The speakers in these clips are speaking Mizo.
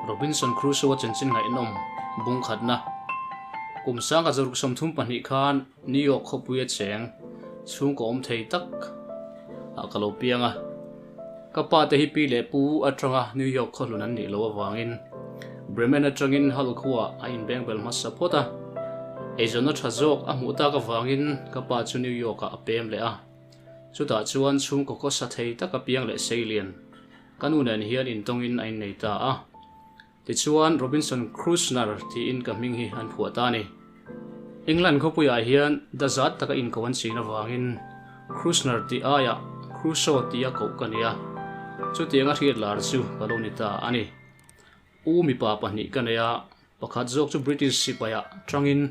Robinson Crusoe-a chanchin ngaihnawm bung khatna. Kum 1932 khan New York khawpui a cheng chhungkaw awm thei tak ah ka lo piang a. Ka pa te hi pi leh pu atanga New York khaw hlun an nih loh avangin Bremen atangin Hull khuaah a inbengbel hmasa phawt a. Eizawnna tha zawk a hmuh tak avangin ka pa chu New York ah a pem leh a. Chutah chuan chhungkaw khawsa thei tak a piang leh seilian ka nu nen hian intawngin a innei ta a. Tichuan Robinson Crusoe tiin ka hming hi an phuah ta a ni. England khawpuiah hian dazat taka inko an chin avangin Crusoe tih aiah Crusoe tia koh ka ni a, chutianga hriat lar chu ka lo ni ta a ni. U mipa pahnih ka nei a, pakhat zawk chu British sipaiah tangin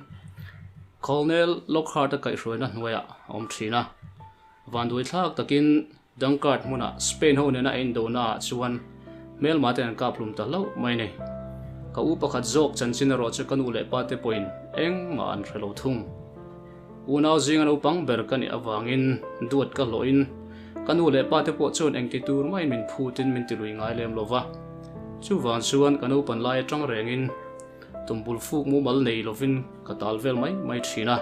Colonel Lockhart-a kaihhruaina hnuaiah a awm thin a. Vanduaithlak takin Dunkirk hmuna Spain ho nena a indonaah chuan hmelma ten an kap hlum ta hlauh mai ni. Ka u pakhat zawk chanchin erawh chu ka nu leh pa te pawhin engmah an hre lo thung. Unau zinga naupang ber ka nih avangin duat ka hlawhin ka nu leh pa te pawh chuan engti tur maiin min phutin min ti lui ngai lem lo va. Chuvang chuan ka naupan lai atang rengin tumbul fuk mumal nei lovin ka tal vel mai mai thin a.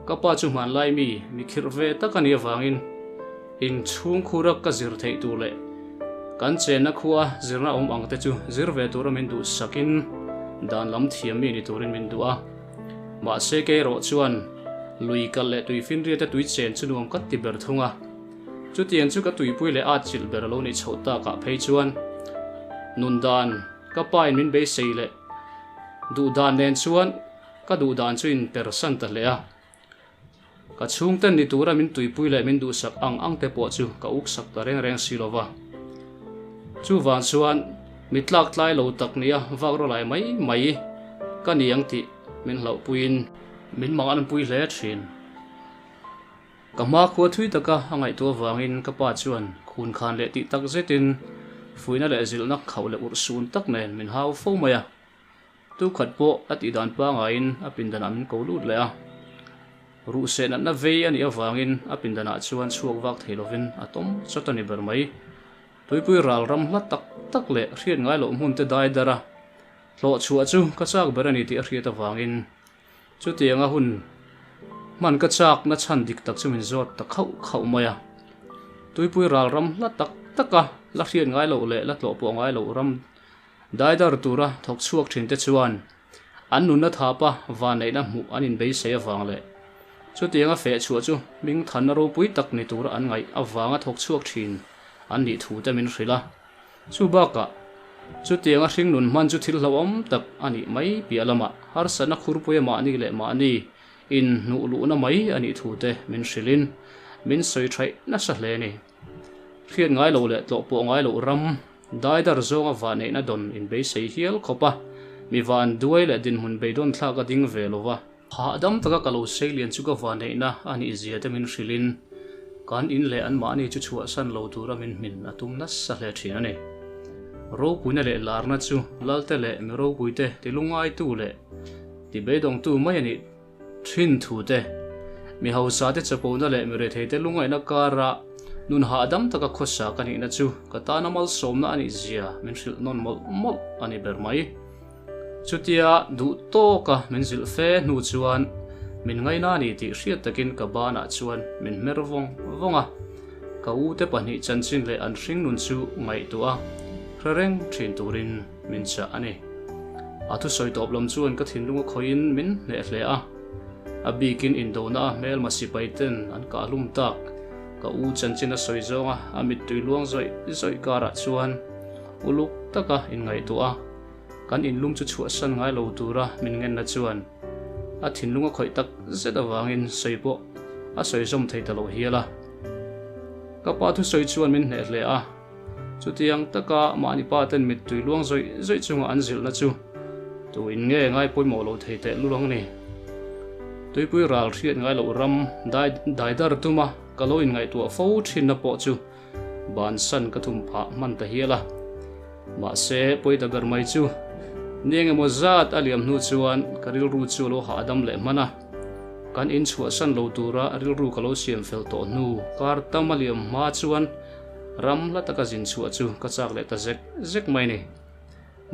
Ka pa chu hmanlai mi, mi khirh ve tak a nih avangin in chhungkhura ka zir theih tur leh kan chenna khua zirna awm ang te chu zir ve tura min duh sakin dan lam thiam mi ni turin min duh a. Mahse kei erawh chuan lui kal leh tui finriat te tui chen chu nuam ka ti ber thung a. Chutiang chu ka tuipui leh at chilh ber a lo nih chhoh takah phei chuan nun dan ka pa in min beisei leh duh dan nen chuan Ka duh dan chu in persan ta hle a, ka chhungten ni tura min tuipui leh min duhsak ang ang te pawh chu ka uksak ta reng reng si lova. Chuvang chuan mi tlak tlai lo tak nia vak rawlai mai mai ka ni ang tih min hlauhpuiin min mang an pui hle thin. Ka hma khua thui taka a ngaihtuah avangin ka pa chuan khun khan leh tih tak zetin fuihna leh zilhna khauh leh urhsun tak nen min hau fo mai a. Tu khat pawh a tih dan pangaiin a pindanah min ko lut leh a, ruhseh natna vei a nih avangin a pindanah chuan chhuak vak thei lovin a tawm chawt a ni ber mai. Tuipui ral ram hla tak tak leh hriat ngai loh hmun te dai dar a, hlawh chhuah chu ka chak ber a ni tih a hriat avangin chutianga hun hman ka chakna chhan dik tak chu min zawt ta khauh khauh mai a. Tuipui ral ram hla tak taka la hriat ngai loh leh la tlawh pawh ngai loh ram Daidar tura thawk chhuak thinte chuan an nunna thapa vanneihna hmuh an inbeisei avang leh chutianga feh chhuah chu hmingthanna ropui tak ni tura an ngaih avanga thawk chhuak thin an nih thute min hrilh a. Chu bakah, chutianga hringnun hman chu thil hlauhawm tak a nih mai piah lamah harsatna khurpuia mahni leh mahni inhnuh luhna mai a nih thute min hrilhin min sawi thaih nasa hle a ni. Hriat ngai loh leh tlawh pawh ngai loh ram Daidar zawnga vahneihna dawn inbeisei hial khawp a, mi van duai leh dinhmun beidawn thlak a ding ve lo va. Hahdam taka ka lo seilian chu ka vahneihna a nih zia te min hrilhin kan in leh anmahni chu chhuahsan lo tura min hmin a tum nasa hle thin a ni. Ropuina leh larna chu Lalte leh mi ropuite tilungaitu leh tibeidawngtu mai a nih Thin thu te, mi hausa te chapona leh mi rethei te lungaihna kara nun hahdam taka khawsa ka nihna chu ka tana malsawmna a nih zia min hrilh nawn mawlh mawlh a ni ber mai. Chutia duh tawka min zilh fe hnu chuan min ngaina a ni tih hriat takin ka banah chuan min hmer vawng vawng a, ka ute pahnih chanchin leh an hringnun chu ngaihtuah a hre reng thin turin min chah a ni. A thusawi tawp lam chuan ka thinlung a khawihin min hneh hle a, a bikin indona a hmelma sipai ten an kah hlum tak. Ka u chanchin a sawi zawng a, a mittui luang zawih zawih karah chuan uluk taka inngaihtuah a, kan inlum chu chhuahsan ngai lo tura min ngenna chuan a thinlung a khawih tak zet avangin sawi pawh a sawi zawm thei ta lo hial a. Ka pa thusawi chuan min hneh hle a. Chutiang taka mahni pa ten mittui luang zawih zawih chunga an zilhna chu tu in nge ngai pawimawh lo thei teh lul ang ni. Tuipui ral hriat ngai loh ram dai daidar tuma ka lo inngaihtuah fo thinna pawh chu bansan ka thum phah hman ta hial a. Mahse pawita ber mai chu ni engemaw zat a liam hnu chuan ka rilru chu a lo hahdam leh hman a. Kan inchhuahsan lo tura rilru ka lo siam fel tawh hnu kar tam a liam hma chuan Ram hla taka zin chhuah chu ka chak leh ta zek zek mai ni.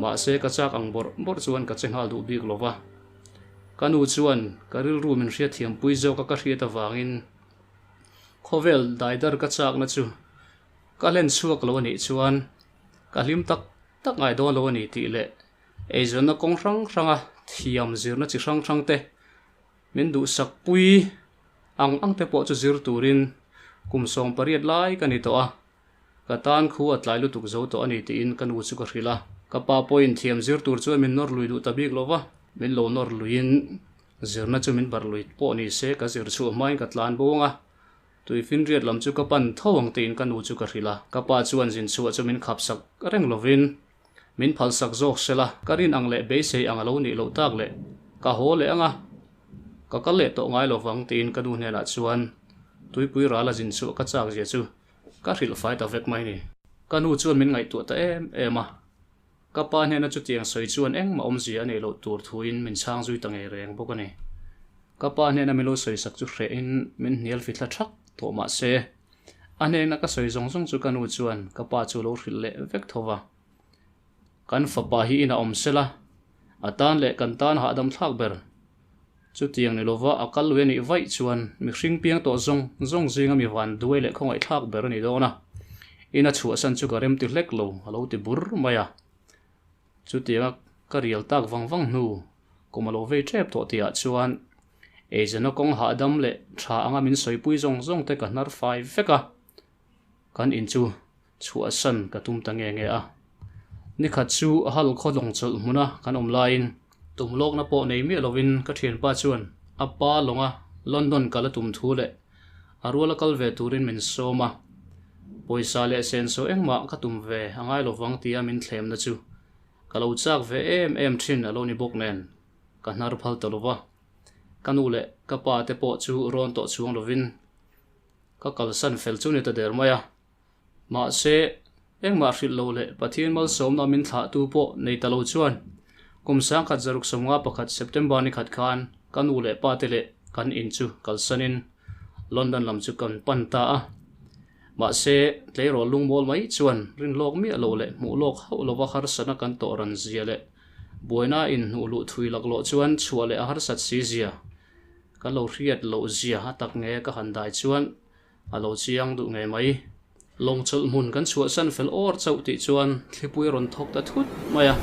Mahse ka chak ang bawrh bawrh chuan ka che nghal duh bik lo va. Ka nu chuan ka rilru min hriatthiampui zawk a ka hriat avangin khawvel daidar ka chakna chu ka hlen chhuak lo a nih chuan ka hlim tak tak ngai dawn lo a ni tih leh eizawnna kawng hrang hranga thiam zirna chi hrang hrang te min duhsak pui ang ang te pawh chu zir turin kum 18 lai ka ni tawh a, ka tan khu a tlai lutuk zo tawh a ni tiin ka nu chu ka hrilh a. Ka pa pawhin thiam zir tur chuan min nawr lui duh ta bik lo va, min lo nawr luiin zirna chu min barh lui pawh ni se ka zir chhuah hmain ka tlan bo ang a, tuifinriat lam chu ka pan tho ang tiin ka nu chu ka hrilh a. Ka pa chuan zin chhuah chu min khapsak reng lovin Min phalsak zawk sela, ka rin ang leh beisei ang a lo nih loh tak leh ka haw leh ang a, ka kal leh tawh ngai lovang tiin ka nu hnenah chuan tuipui ral a zin chhuah ka chak zia chu ka hrilh fai ta vek mai ni. Ka nu chuan min ngaihtuah ta em em a, ka pa hnena chutiang sawi chuan engmah awmzia a neih loh tur thuin min chhang zui ta ngei reng bawk a ni. Ka pa hnena min lo sawisak chu hrehin min hnial fithla thak tawh mah se, A hnena ka sawi zawng zawng chu ka nu chuan ka pa chu lo hrilh leh vek tho va. Kan fapa hi inah awm sela, a tan leh kan tan hahdam thlak ber. Chutiang ni lova a kal lui a nih vaih chuan mihring piang tawh zawng zawng zinga mi van duai leh khawngaih thlak ber a ni dawn a. Ina chhuahsan chu ka remti hlek lo, a lo ti bur mai a. Chutianga ka rial tak vang vang hnu kum a lo vei tep tawh tihah chuan eizawna kawng hahdam leh tha anga min sawipui zawng zawng te ka hnar fai vek a, kan in chu chhuahsan ka tum ta nge nge a. Nikhat chu a hal khaw lawng chawlh hmuna kan awm laiin tum lawkna pawh nei miah lovin ka thianpa chuan a pa lawnga London kal a tum thu leh a ruala kal ve turin min sawm a, pawisa leh senso engmah ka tum ve a ngai lovang tia min thlemna chu ka lo chak ve em em thin a lo ni bawk nen ka hnar phal ta lova, ka nu leh ka pa te pawh chu rawn tawh chhuang lovin ka kalsan fel chu ni ta der mai a, mahse engmah hrilh lo leh Pathian malsawmna min thlahtu pawh nei ta lo chuan kum 1951 September ni khat khan ka nu leh pa te leh kan in chu kalsanin London lam chu kan pan ta a. Mahse, tleirawl lungmawl mai chuan rinlawk miah lo leh hmuh lawk hauh lova harsatna kan tawh ran zia leh buaina inhnuh luh thui laklawh chuan chhuah leh a harsat si zia kan lo hriat loh zia a tak nge ka han dai chuan a lo chiang duh ngei mai. Lawng chawlh hmun kan chhuahsan fel awr chauh tih chuan thlipui a rawn thawk ta thut mai a.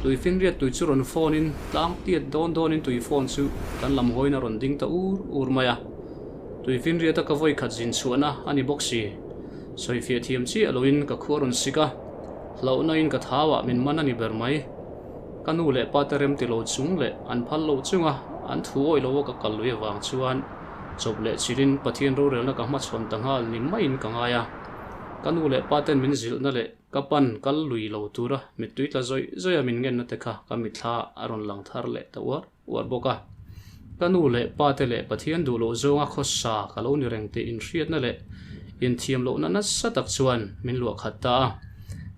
Tuifinriat tui chu rawn phone in tlang tiat dawn dawn in tui phone chu kan lam hawiin a rawn ding ta ur ur mai a. Tuifinriata ka vawi khat zin chhuahna a ni bawk si. Sawifiah thiam chiah loin ka khua rawn sik a, hlauhna in ka thau ah min man a ni ber mai. Ka nu leh pa te rem ti lo chung leh an phal lo chunga an thu awih lo a ka kal lui avang chuan chawp leh chilhin Pathian rorelna ka hmachhawn ta nghal ni maiin ka ngai a. Ka nu leh pa ten min zilhna leh ka pan kal lui lo tura mittui tla zawih zawih a min ngenna te kha ka mitthla a rawn lang thar leh ta uar uar bawk a. Ka nu leh pa te leh Pathian duh loh zawnga khawsa ka lo ni reng tih inhriatna leh inthiam lohna nasa tak chuan min luah khat ta a,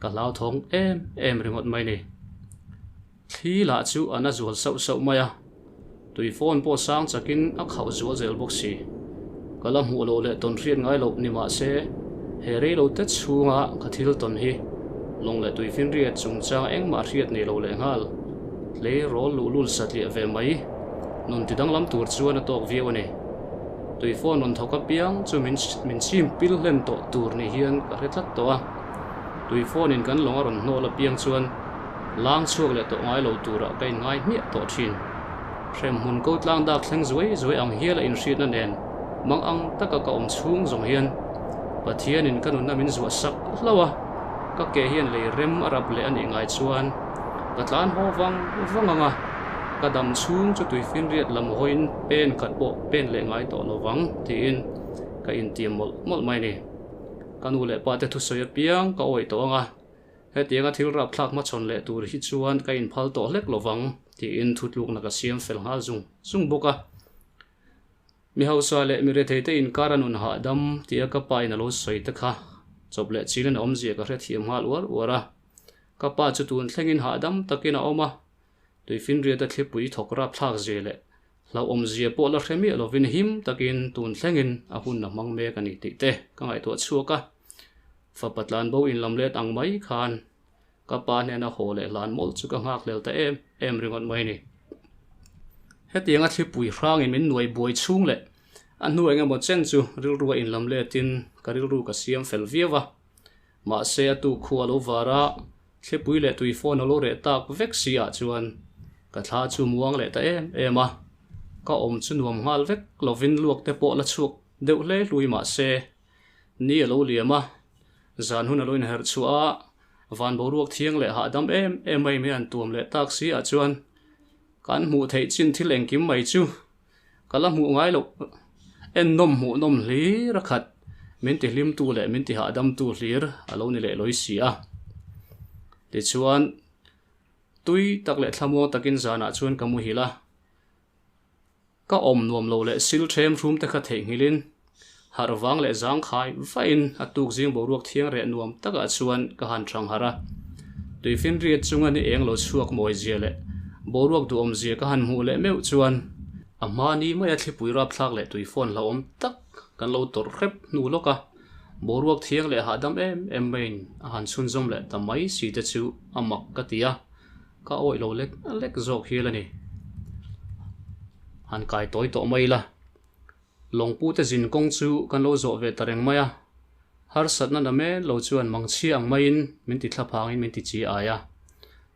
ka hlauthawng em em ringawt mai ni. Thli lah chu a na zual sauh sauh mai a, tui phone pawh sang chakin a khauh zual zel bawk si. Ka la hmuh loh leh tawn hriat ngai loh ni mah se, he rei lo te chhunga ka thil tawn hi lawng leh tui finriat chungchang engmah hriat nei lo leh nghal tleirawl luhlul satliah ve mai nun ti danglam tur chuan a tawk viau a ni. Tui phone rawn thawk apiang chu min min chim pil hlen tawh tur ni hian ka hre tlat tawh a, tui phone in kan lawng a rawn hnawl apiang chuan Lang chhuak leh tawh ngai lo turah ka inngai hmiah tawh thin. Hremhmun ko tlang dak thleng zuai zuai ang hial a inhriatna nen mang ang taka ka awm chhung zawng hian Pathianin ka nunna min zuah sak hlauh a, ka ke hian lei rem a rap leh a nih ngai chuan ka tlan haw vang vang ang a, ka dam chhung chu tuifinriat lam hawiin pen khat pawh pen leh ngai tawh lo vang tiin ka intiam mawlh mawlh mai ni. Ka nu leh pa te thusawi apiang ka awih tawh ang a. Hetianga thil rapthlak hmachhawn leh tur hi chuan ka inphal tawh hlek lovang tiin thutlukna ka siam fel nghal zung zung bawk a. Mi hausa leh mi retheite inkar a nun hahdam tia ka pa in a lo sawi te kha chawp leh chilin a awmzia ka hrethiam nghal uar uar a. Ka pa chu tun thlengin hahdam takin a awm a, tuifinriata thlipui thawk rapthlak zia leh hlauhawmzia pawh la hre miah lovin him takin tun thlengin a hun a hmang mek a ni tih te ka ngaihtuah chhuak a. Fapa tlan bo in lam let ang mai khan Ka pa hnena haw leh hlan mawlh chu ka nghakhlel ta em em ringawt mai ni. Hetianga thlipui hrangin min nuai buai chhung leh a hnu eng emaw chen chu rilru a inlam letin ka rilru ka siam fel viau a. Mahse a tuk khu a lo var a, thlipui leh tui phone a lo reh tak vek si ah chuan ka thla chu muang leh ta em em a. Ka awm chu nuam nghal vek lovin luak te pawh la chhuak deuh hle hlui mahse ni a lo liam a, zan hun a lo inherh chhuah a, van boruak thiang leh hahdam em em mai mai an tuam leh tak si ah chuan kan hmuh theih chin thil engkim mai chu ka la hmuh ngai loh en nawm hmuh nawm hlir a khat min ti hlim tu leh min ti hahdam tu hlir a lo ni leh lawi si a. Tichuan tui tak leh thlamuang takin zanah chuan ka muhil a. Ka awm nuam lo leh sil ṭhem hrum te kha theihnghilhin harh vang leh zang khai vahin a tuk zing boruak thiang reh nuam takah chuan ka han ṭhang harh a. Tuifinriat chunga ni eng lo chhuak mawi zia leh boruak duhawm zia ka han hmuh leh meuh chuan a hma ni maia thlipui rapthlak leh tuifawn hlauhawm tak kan lo tawrh hrep hnu lawk a, boruak thiang leh hahdam em em maiin a han chhunzawm leh ta mai si te chu a mak ka ti a. Ka awih lo lek lek zawk hial a ni. Han kai tawi tawh mai ila. Lawngpute zin kawng chu kan lo zawh ve ta reng mai a. Harsatna na mel lo chuan mangchhia ang maiin min ti thlaphangin min ti chi ai a.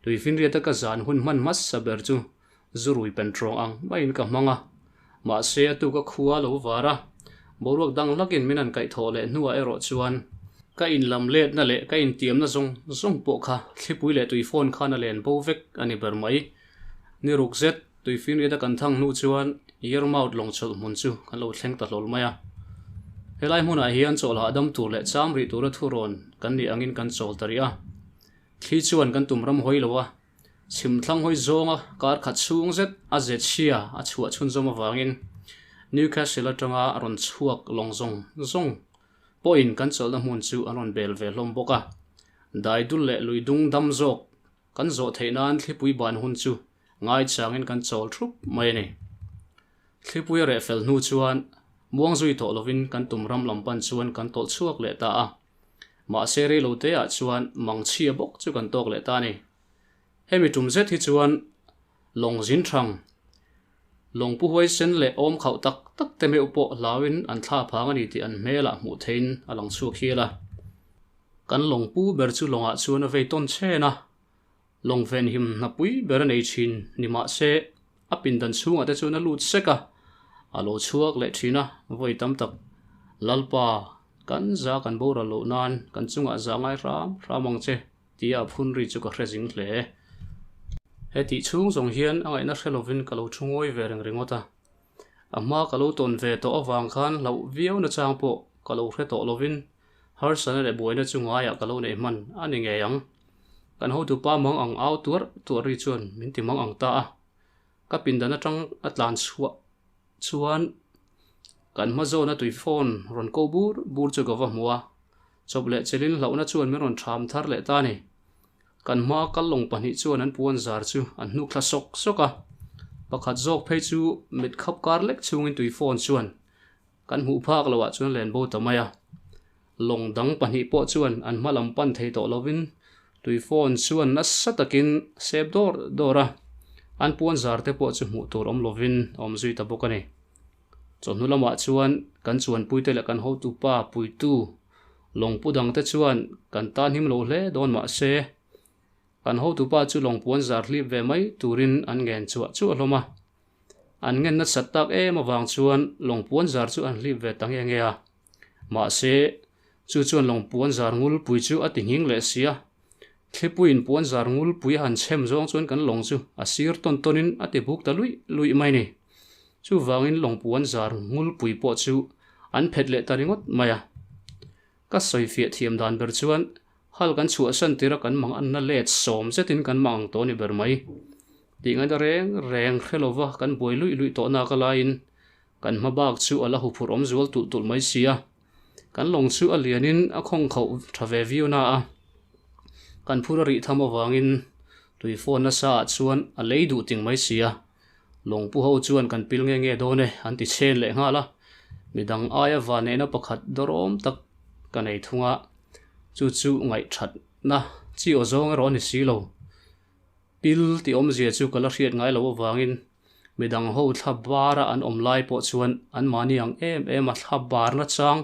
Tuifinriata ka zan hun hman hmasa ber chu zurui pentrawng ang maiin ka hmang a. Mahse a tuka khua lo var a, boruak dang hlakin min han kaihthawh leh hnuah erawh chuan ka inlam letna leh ka intiamna zawng zawng pawh kha thlipui leh tuifawn khan a len bo vek a ni ber mai. Ni ruk zet tuifinriat a kan thang hnu chuan Yarmouth lawng chawlh hmun chu kan lo thleng ta hlawl mai a. Helai hmunah hian chawlh hahdam tur leh cham rih tura thurawn kan nih angin kan chawl ta rih a. Thli chuan kan tum ram hawi lo a. Chhim thlang hawi zawnga kar khat chhung zet a ze chhia a chhuah chhunzawm avangin Newcastle atanga rawn chhuak lawng zawng zawng pawhin kan chawlhna hmun chu an rawn bel ve hlawm bawk a. Daidul leh lui dung dam zawk kan zawh theih nan thlipui ban hun chu ngaichangin kan chawl thup mai a ni. Thlipui a reh fel hnu chuan muang zui tawh lovin kan tum ram lam pan chuan kan tawlh chhuak leh ta a. Mahse rei lo te ah chuan mangchhia bawk chu kan tawk leh ta a ni. Hemi tum zet hi chuan lawng zin thang, lawng pu huaisen leh awm khauh tak tak te meuh pawh hlauin an thla phang a ni tih an hmelah hmuh theihin a lang chhuak hial a. Kan lawng pu ber chu lawngah chuan a vei tawn chhen a, lawng venhim hnapui ber a nei thin ni mahse a pindan chhungah te chuan a lut sek a, a lo chhuak leh thin a, vawi tam tak Lalpa kan za kan boral loh nan kan chungah za ngai hram hram ang che. Tia a phun ri chu ka hre zing hle. He tih chhung zawng hian a ngaihna hre lovin ka lo thu ngawi ve reng ringawt a. A hma ka lo tawn ve tawh avang khan hlauh viau na chang pawh ka lo hre tawh lovin harsatna leh buaina chu ngaiah ka lo neih hman a ni ngei ang. Kan hotupa mang ang au tuarh tuarh ri chuan min ti mang ang ta a. Ka pindan atang a tlan chhuah chuan kan hma zawna tui phone rawn ko bur bur chu ka va hmu a. Chawp leh chelin hlauhna chuan min rawn ṭham thar leh ta a ni. Kan hma kal lawng pahnih chuan an puan zar chu an hnuk thla sawk sawk a. Pakhat zawk phei chu mit khap kar lek chungin tui phone chuan kan hmuh phak loh ah chuan len bo ta mai a. Lawng dang pahnih pawh chuan an hma lam pan thei tawh lovin tui phone chuan nasa takin sep dawr dawr a. An puan zar te pawh chu hmuh tur awm lovin a awm zui ta bawk a ni. Chawhnu lamah chuan kan chuanpuite leh kan hotupa puitu lawngpu dangte chuan kan tan him lo hle dawn mah se, kan hotupa chu lawngpuan zar hlip ve mai turin an ngen chhuah chuah hlawm a. An ngen nasat tak em avang chuan lawngpuan zar chu an hlip ve ta nge nge a. Mahse, chu chuan lawngpuan zar ngulpui chu a ti nghing leh si a. Thlipuiin puan zar ngulpui a han chhem zawng chuan kan lawng chu a sir tawn tawnin a ti buk ta luih luih mai ni. Chuvangin lawng puan zar ngulpui pawh chu an phet leh ta ringawt mai a. Ka sawifiah thiam dan ber chuan hal kan chhuahsan tir a kan mang anna let sawm zetin kan mang ang tawh a ni ber mai. Tih ngaihna reng reng hre lova kan buai luih luih tawh nak a laiin kan hma bak chu a la huphurh awm zual tulh tulh mai si a. Kan lawng chu a lianin a khawng khauh tha ve viau na a, kan phur a rih tham avangin tui phone nasa ah chuan a lei duh ting mai si a, lawng pu ho chuan kan pil nge nge dawn e an ti chhen leh nghal a, midang aia vanneihna pakhat dawrhawm tak ka nei thung a, chu chu ngaihthatna. chi aw zawng erawh a ni si lo. Pil tih awmzia chu ka la hriat ngai loh avangin midang ho thla bara an awm lai pawh chuan anmahni ang em em a thla barna chang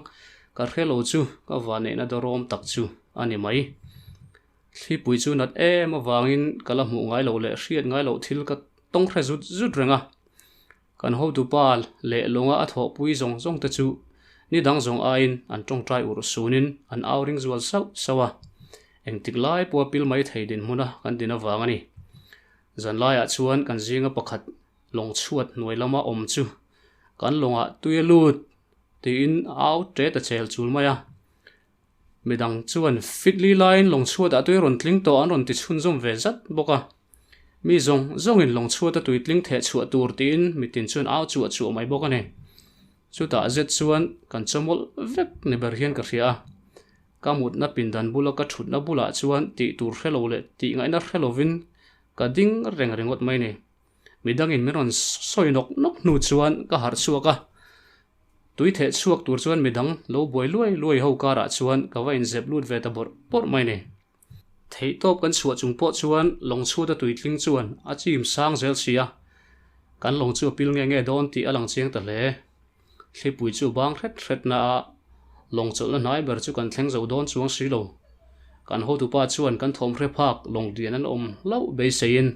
ka hre lo chu ka vanneihna dawrawm tak chu a ni mai. Thlipui chu nat em avangin ka la hmuh ngai loh leh hriat ngai loh thil ka tawng hre zut zut reng a. Kan hotupa leh lawnga a thawhpui zawng zawng te chu ni dang zawng aiin an tawngtai urh sunin an au ring zual sauh sauh a, engtik lai pawha pil mai thei dinhmuna kan din avang a ni. Zanlaiah chuan kan zinga pakhat lawng chhuat hnuai lama awm chu kan lawngah tui a lut tiin a au ṭet a chel chul mai a. Midang chuan fit li laiin lawng chhuatah tui rawn tling tawh an rawn ti chhunzawm ve zat bawk a. Mi zawng zawngin lawng chhuata tui tling theh chhuah tur tiin mitin chuan au chuah chuah mai bawk a ni. Chutah zet chuan kan chawmawlh vek ni ber hian ka hria a. Ka mutna pindan bula ka thutna bulah chuan tih tur hre lo leh tih ngaihna hre lovin ka ding reng ringawt mai ni. Midangin min rawn sawi nawk nawk hnu chuan ka harh chhuak a. Tui theh chhuak tur chuan midang lo buai luai luai ho karah chuan ka va inzep lut ve ta bawrh bawrh mai ni. Theihtawp kan chhuah chung pawh chuan lawng chhuata tuitling chuan a chim sang zel si a, kan lawng chu a pil nge nge dawn tih a lang chiang ta hle. Thlipui chu bang hret hret na a, lawng chawlhna hnai ber chu kan thleng zo dawn chuang si lo. Kan hotupa chuan kan thawm hre phak lawng lian an awm hlauh beiseiin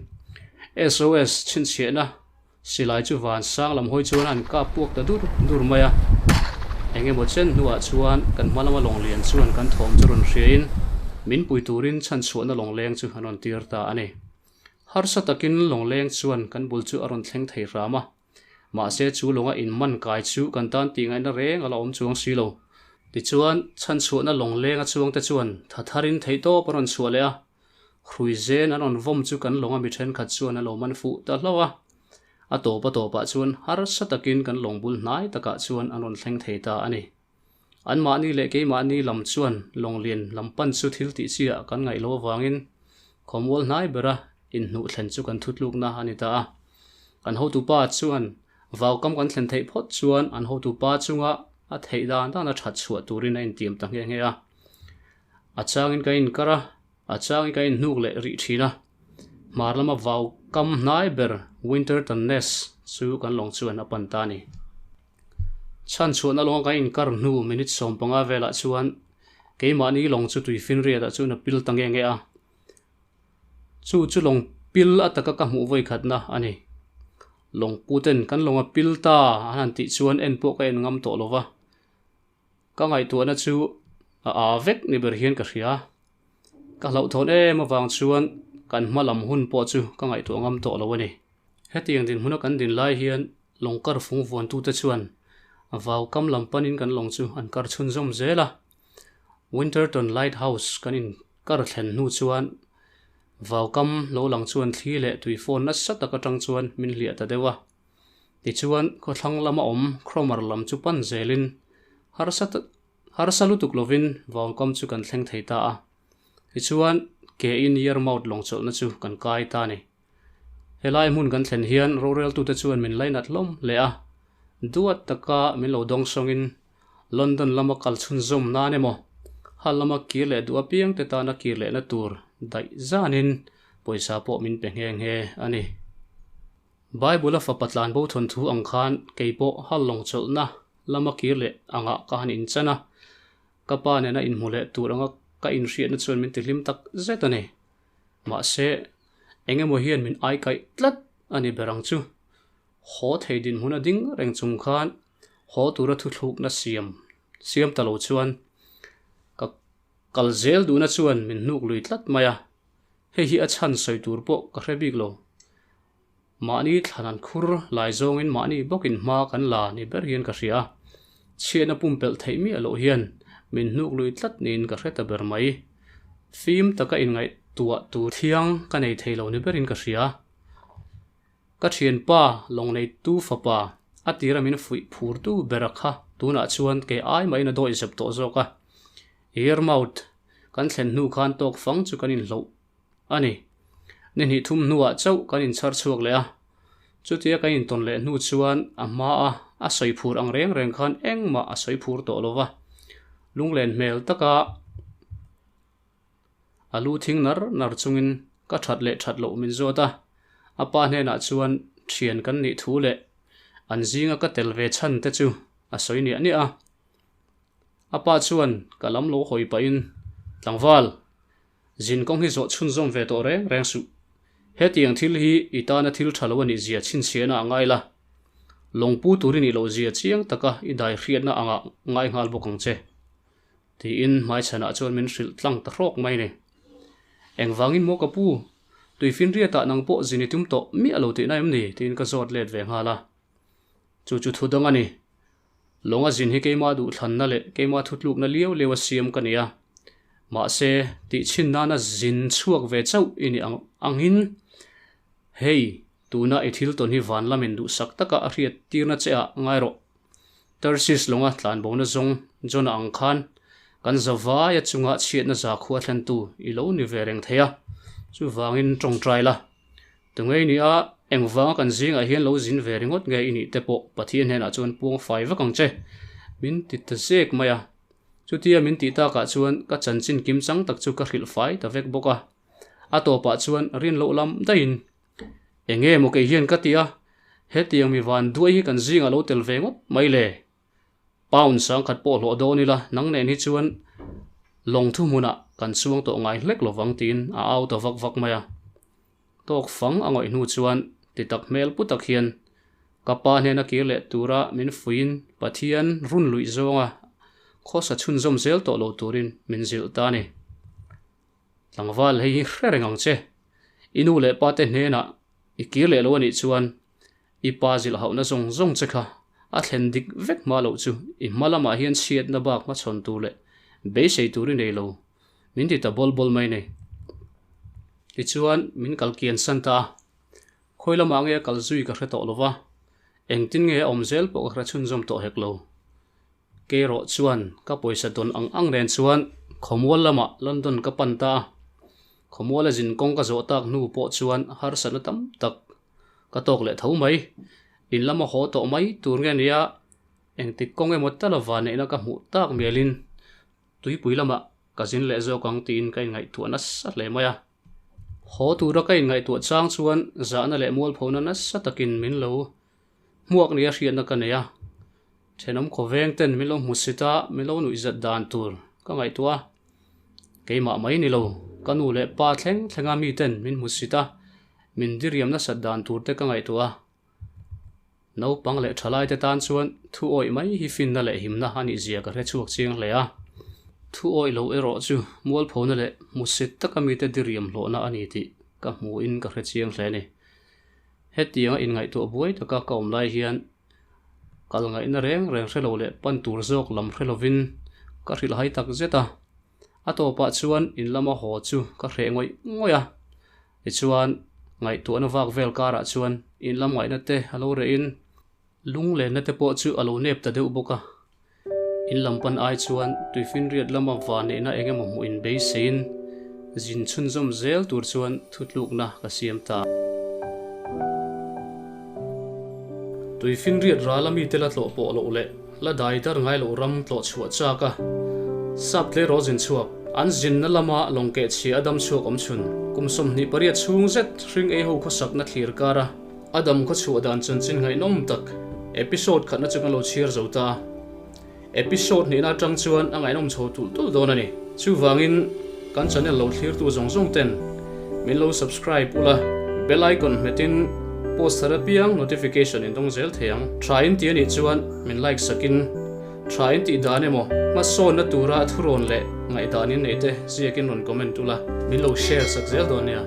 SOS chhinchhiahna Silai chu van sang lam hawi chuan an kap puak ta dur dur mai a, eng emaw chen hnuah chuan kan hma lama lawng lian chuan kan thawm chu rawn hriain min pui turin chhanchhuahna lawng leng chu an rawn tir ta a ni. Harsa takin lawng leng chuan kan bul chu a rawn thleng thei hram a, mahse chu lawnga inman kai chu kan tan tih ngaihna reng a la awm chuang si lo. Tichuan, chhanchhuahna lawng lenga chuangte chuan tha tharin theihtawp a rawn chhuah leh a, Hrui zen an rawn vawm chu kan lawnga mi thenkhat chuan a lo man fuh ta hlauh a. A tawp a tawpah chuan harsa takin kan lawng bul hnai takah chuan an rawn thleng thei ta a ni. Anmahni leh keimahni lam chuan lawng lian lam pan chu thil tih chiah kan ngaih loh avangin khawmual hnai bera inhnuh thlen chu kan thutlukna a ni ta a. Kan hotupa chuan vaukam kan thlen theih phawt chuan an hotupa chunga a theih dan dana that chhuah turin a intiam ta nghe nghe a. A changin ka inkar a, a changin ka inhnuk leh rih thin a. Hmar lama vau kam hnai ber Winterton Ness chu kan lawng chuan a pan ta a ni. Chhan chhuahna lawnga kan inkar hnu minute 15 velah chuan keimahni lawng chu tui finriatah chuan a pil ta nge nge a. Chu chu lawng pil a taka ka hmuh vawikhatna a ni. Lawng puten kan lawng a pil ta an han tih chuan en pawh ka en ngam tawh lo va. Ka ngaihtuahna chu a aa vek ni ber hian ka hria. Ka hlauhthawn em avang chuan kan hma lam hun pawh chu ka ngaihtuah ngam tawh lo a ni. Hetiang dinhmuna kan din lai hian lawng kar fung vuantute chuan vau kam lam panin kan lawng chu an kar chhunzawm zel a. Winterton Lighthouse kan in kar thlen hnu chuan vau kam lo lang chuan thli leh tui fawn nasa tak atang chuan min hliah ta deuh a. Tichuan, khawthlang lama awm Cromer lam chu pan zelin harsa harsa lutuk lovin Vaulkam chu kan thleng thei ta a. Tichuan, ke in Yarmouth lawng chawlhna chu kan kai ta a ni. Helai hmun kan thlen hian roreltute chuan min lainat hlawm hle a, duat taka min lo dawng sawngin London lama kal chhunzawm nan emaw, Hull lama kir leh duh apiangte tana kir lehna tur daih zanin pawisa pawh min pe nghe nghe a ni. Bible-a fapa tlanbo thawnthu ang khan kei pawh hal lawng chawlhna lama kir leh angah ka han inchan a, ka pa nena inhmu leh tur anga ka inhriatna chuan min tihlim tak zet a ni. Mahse, eng emaw hian min aikaih tlat a ni ber ang chu. Haw thei dinhmun a ding reng chung khan haw tura thuthlukna siam siam ta lo chuan ka kal zel duhna chuan min hnuk lui tlat mai a. Hei hi a chhan sawi tur pawh ka hre bik lo. Mahni thlan an khur lai zawngin mahni bawkin hma kan la ni ber hian ka hria a, chhiatna pumpelh theih miah loh hian min hnuk lui tlat niin ka hre ta ber mai. Fim taka inngaihtuah tur thiang ka nei thei lo ni berin ka hria. Ka thianpa Lawngneitu fapa a tira min fuih phurtu ber a kha tunah chuan kei ai mahin a dawih zep tawh zawk a. Yarmouth kan thlen hnu khan tawk fang chu kan inhloh a ni. Ni hnih thum hnuah chauh kan inchhar chhuak leh a. Chutia kan intawn leh hnu chuan a hmaa a sawi phur ang reng reng khan engmah a sawi phur tawh lo va. Lunglen hmel taka. A lu thing nar nar chungin ka that leh that loh min zawt a, a pa hnenah chuan thian kan nih thu leh an zinga ka tel ve chhan te chu a sawi niah niah a. A pa chuan ka lam lo hawi pahin, Tlangval, zin kawng hi zawh chhunzawm ve tawh reng reng suh. Hetiang thil hi i tana thil tha lo a nih zia chhinchhiahna a ngai la. Lawngpu tur i nih loh zia chiang taka i dai hriatna angah ngai nghal bawk ang che. Tiin hmaichhanah chuan min hrilh tlang ta hrawk mai ni. Engvangin maw ka pu, tuifinriatah nang pawh zin i tum tawh miah lo tihna em ni? tiin ka zawt let ve nghal a. Chu chu thu dang a ni. Lawnga zin hi keimah duhthlanna leh keimah thutlukna liau liau a siam ka ni a. Mahse, tihchhin nana zin chhuak ve chauh i nih ang angin, hei, tuna i thil tawn hi van lamin duhsak taka a hriat tirna che ah ngai rawh. Tarsis lawnga tlanbona zawng Jonah ang khan kan zavaia chunga chhiatna zakhua thlentu i lo ni ve reng thei a, chuvangin tawngtai la. Tungei nia engvanga kan zingah hian lo zin ve ringawt nge i nih te pawh Pathian hnenah chuan puang fai vak ang che. Min ti ta zek mai a. Chutia min tih takah chuan ka chanchin kim chang tak chu ka hrilh fai ta vek bawk a. A tawpah chuan rin loh lam daihin Enge maw kei hian ka ti a, hetiang mi van duai hi kan zingah lo tel ve ngawt mai le. Pound sangkhat pawh hlawh dawn ila nang nen hi chuan lawng thuhmunah kan chuang tawh ngai hlek lovang tiin a au ta vak vak mai a. Tawk fang a ngawih hnu chuan ti tak hmel pu tak hian ka pa hnena kir leh tura min fuiin Pathian run luih zawnga khawsa chhunzawm zel tawh lo turin min zilh ta a ni. Tlangval hei hi hre reng ang che. I nu leh pa te hnenah i kir leh lo a nih chuan i pa zilh hauhna zawng zawng che kha a thlen dik vek hma loh chu i hma lamah hian chhiatna bak hmachhawn tur leh beisei tur i nei lo min ti ta bawl bawl mai nei. Tichuan min kal kian san ta a, khawi lamah nge a kal zui ka hre tawh lo va, engtin nge a awm zel pawh ka hre chhunzawm tawh hek lo. Keirawh chuan ka pawisa dawn ang ang nen chuan khawmual lamah London ka pan ta a, khawmuala zin kawng ka zawh tak hnu pawh chuan harsatna tam tak ka tawk leh tho mai. In lama haw tawh mai tur nge nia engtik kawng emaw tala vanneihna ka hmuh tak mialin tuipui lamah ka zin leh zawk ang tiin ka inngaihtuah nasa hle mai a. Haw tura ka inngaihtuah chang chuan zahna leh mualphona nasa takin min lo Hmuak nia hriatna ka nei a, thenawm khawveng ten min lo hmu sit a, min lo nuih zat dan tur ka ngaihtuah a, keimah mai ni lo, ka nu leh pa thleng thlenga mi ten min hmu sit a, min diriam nasat dan tur te ka ngaihtuah a. Naupang leh thalai te tan chuan thu awih mai hi finna leh himna a nih zia ka hre chhuak chiang hle a, thu awih lo erawh chu mualphona leh hmusit taka mite diriam hlawhna a ni tih ka hmuin ka hre chiang hle a ni. Hetianga inngaihtuah buai taka ka awm lai hian kal ngaihna reng reng hre lo leh pan tur zawk lam hre lovin ka hrilh hai tak zet a. A tawpah chuan in lama haw chu ka hreh ngawih ngawih a. Tichuan, ngaihtuahna vak vel karah chuan in lam ngaihna te a lo rehin lunglenna te pawh chu a lo nep ta deuh bawk a. In lam pan ai chuan tuifinriat lama vanneihna eng emaw hmuh in beiseiin zin chhunzawm zel tur chuan thutlukna ka siam ta. Tuifinriat rala mite la tlawh pawh loh leh la dai dar ngai loh ram tlawh chhuah chak a, sap tleirawl zin chhuak an zinna lama lawng keh chhia a dam chhuak awm chhun kum 28 chhung zet hring ei ho khawsakna thlir kara A dam khaw chhuah dan chanchin ngaihnawm tak episode khatna chu kan lo chhiar zo ta a, episode hnihna atang chuan a ngaihnawm chho tulh tulh dawn a ni. Chuvangin kan channel lo thlirtu zawng zawng ten min lo subscribe ula, bell icon hmetin post thar apiang notification in dawng zel thei ang. Tha in ti anih chuan min like sakin tha in tih dan emaw hmasawnna tura thurawn leh ngaihdan in neite ziakin rawn comment ula, min lo share sak zel dawn nia.